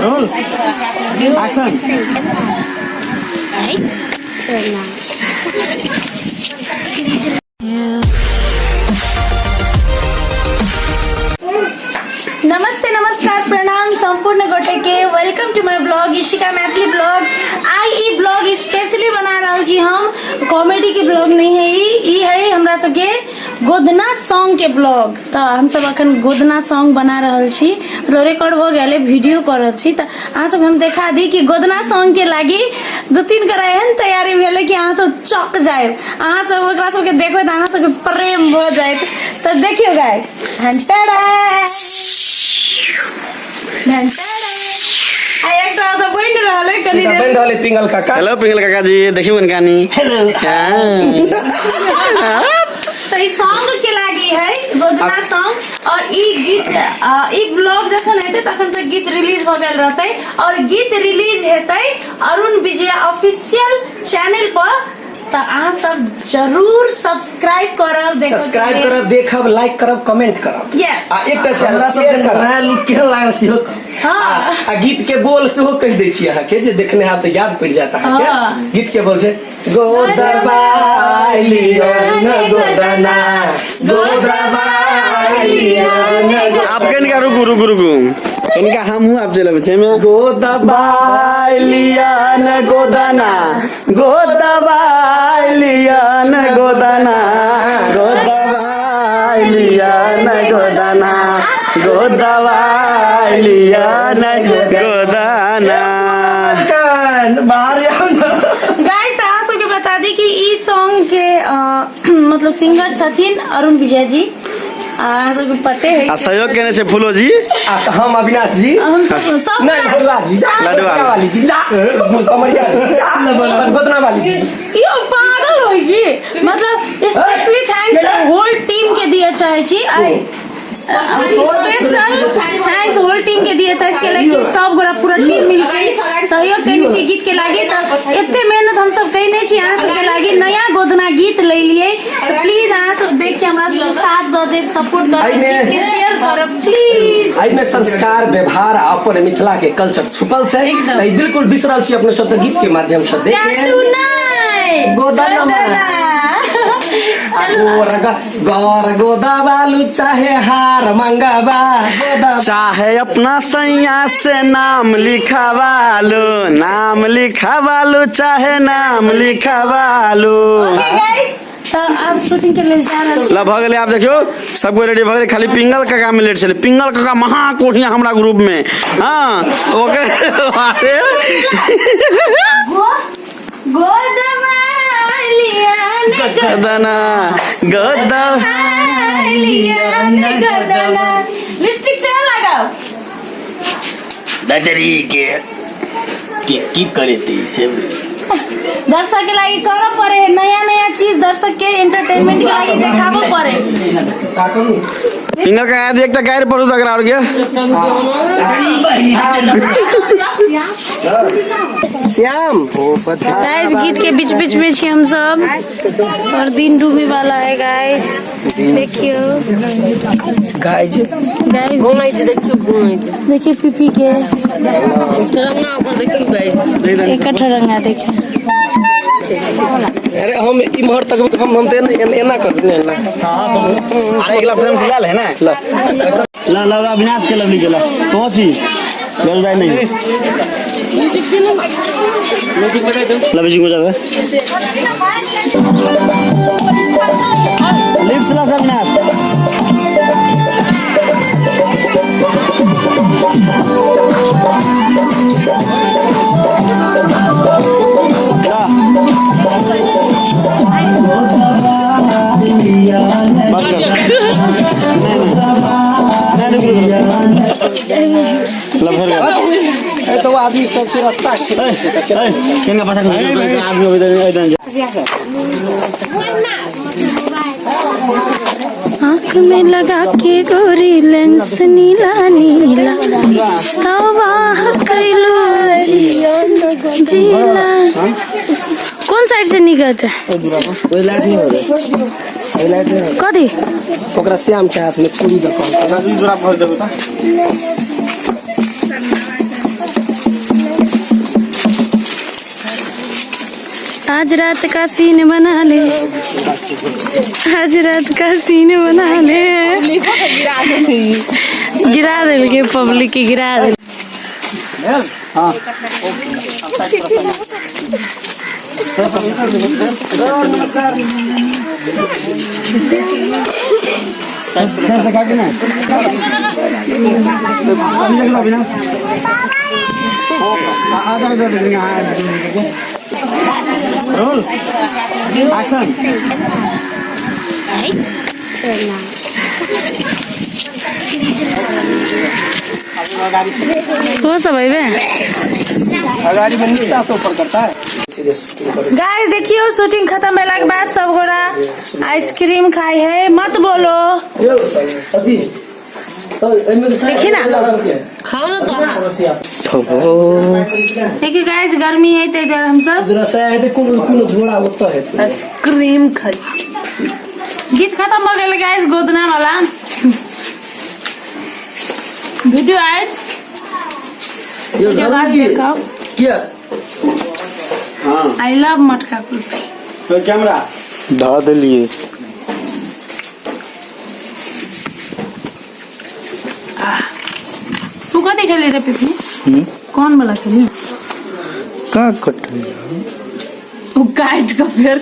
Roll action. नमस्ते, नमस्कार, प्रणाम संपूर्ण गोटे के। Welcome to my blog, Ishika Maithili blog. I E blog specially बना रहल छी हम, कॉमेडी के ब्लॉग नहीं है ई। ई है हमरा सबके गोदना सॉन्ग के ब्लॉग। तऽ हमसब अखन गोदना सॉन्ग बना रहल छी, मतलब रिकॉर्ड भऽ गेल है, वीडियो कऽ रहल छी। तऽ अहाँ सबके हम देखा दी कि गोदना सॉन्ग के लागी दू तीन गोरा एहन तैयारी भेलै कि अहाँ सब चौक जायब। अहाँ सब ओकरा सबके देखबै तऽ अहाँ सबके प्रेम भऽ जायत। तऽ देखियौ गाय, आ एकटा तऽ बनि रहल है कनी देर। बनि रहल है पिंगल काका। हेलो पिंगल काका जी, देखियौ कनी। हेलो। तऽ ई सॉन्ग के लागी है गोदना सॉन्ग। और ई गीत ई ब्लॉग जखन हेतै तखन तऽ गीत रिलीज भऽ गेल रहतै और गीत रिलीज हेतै अरुण विजया ऑफिशियल चैनल पर। तऽ अहाँ सब जरूर सब्सक्राइब करब, देखब। सब्सक्राइब करब, देखब, लाइक करब, कमेंट करब। Yes. आ एकटा चैनल हमरा शेयर सबके करब। नया लुक केहन लागल सेहो कहब। हाँ। आ गीत के बोल सेहो कहि दै छी अहाँके, जे देखने हैब तऽ याद पड़ि जायत अहाँके। हाँ। गीत के बोल छै गोदबा लियो न गोदना, गोदबा लियो न गोदना। आप कनिका रुकू रुकू रुकू कनिका, हमहूँ आब चलबै छै में। गोदबा लिया न गोदना, गोदबा लिया न गोदना, गोदबा लिया न गोदना, गोदबा लिया न गोदना। कान बाहर आउ न। गाइस, तऽ अहाँ सबके बता दी कि ई सॉन्ग के मतलब सिंगर छथिन अरुण विजय जी। अहाँ सबके पते है। आ सहयोग केने छै फूलो जी। आ हम अविनाश जी। हम सब सब नहीं, भोला जी, लडुआ। वाली जी, जा कमरिया जी, जा गोदना वाली जी। यो पागल होई की? मतलब स्पेशली thanks whole team के दिया चाहे छी। आई स्पेशल thanks whole team के दिया चाहे छी कि सब गोरा पूरा टीम मिल के सहयोग केने छी गीत के लागी। तऽ एते मेहनत हम सब केने छी अहाँ सबके लागी, नया गोदना गीत ले लिए। तऽ प्लीज अहाँ सब देख के हमरा सबके साथ दऽ देब, सपोर्ट करब, गीत के शेयर करब प्लीज। एहिमे संस्कार, व्यवहार आ अपन मिथिला के कल्चर छुपल छै। एकदम। एहि बिल्कुल बिसरल छी अपने सब, तऽ गीत के माध्यम से देख जादू नहीं गोदना। गोदना। गोर गौर गोदा बालू चाहे हार मंगाबा गोदा। चाहे अपना सैया से नाम लिखवा लो, नाम लिखवा लो, चाहे नाम लिखवा लो। ओके गाइस, तऽ आब शूटिंग के लेल जा रहल छी। ल भऽ गेलै। आब देखियौ, सब कोइ रेडी भऽ गेलै, खाली पिंगल काका में लेट छलै। पिंगल काका महा कोढ़िया हमरा ग्रुप में। हाँ, ओकरे अरे गोदवालिया ने गोदना गोदा गोदवालिया ने गोदना। लिपस्टिक से लगाओ। दादाजी के की करेते से? दर्शक के लागि करऽ पड़े है नया नया चीज, दर्शक के एंटरटेनमेंट के लागि देखाबो पड़े। पिंगल काका, यदि एकटा गारि पढ़ू तकरा आओर के। श्याम। गाइस, गीत के बीच बीच में छी हम सब और दिन डूबे वाला है। गाइस, देखियो। गाइज। गाइस, देखियो, देखिए पीपी के रंगा ओकर देखियो गाइस। एक रंगा देखिए। अरे, हम इम्हर तक हम तऽ एना एना करबै ने, एना। अरे, अगला फ्रेम से ला है ना। ला ला ला, अविनाश के लवली के ला तो सी लड़ जाए नहीं। लवली जी को ज्यादा लिप्स ला सब अविनाश। ला। बंद कर। नहीं नहीं, रुक रुक रुक, ला फिर कर। ए, तऽ ओ आदमी सबसे रास्ता छै। ए, ए, किनका पैसा आदमी अबै इधर। आँख में लगा के गोरी लेंस नीला नीला, तबाह कैलो जिला। कौन साइड से निकलते है? कथी? ओकरा श्याम के हाथ में चूड़ी दऽ कहलकै। आज रात का सीन बना ले, आज रात का सीन बना ले। गिरा देलकै पब्लिक के, गिरा देल। Roll action. को सब अइबे? गाड़ी में नीचा से ऊपर करता है सीधे शूटिंग करो। गाइस देखियो, शूटिंग खत्म भेला के बाद सब गोरा आइसक्रीम खाई है। मत बोलो। यौ सर, अथी तो एहिमे के साइड देखी ना। लागल के खाओ ना तो। देखिए गाइस, गर्मी है ताहि दुआरे हमसब जरा से हेतै, कोनो कोनो झोड़ा ओतऽ हेतै। आइसक्रीम खाइ। गीत खत्म भऽ गेल गाइस। गोदना वाला वीडियो आयत, यौ ओहिके बाद धर्म जी, देखब। यस। हाँ। I love मटका कुल्फी। तो कैमरा धऽ देलियै। तू कथी खेली रे पिपनी? कौन वाला खेली? का कटै? ओ काटि कऽ फेर।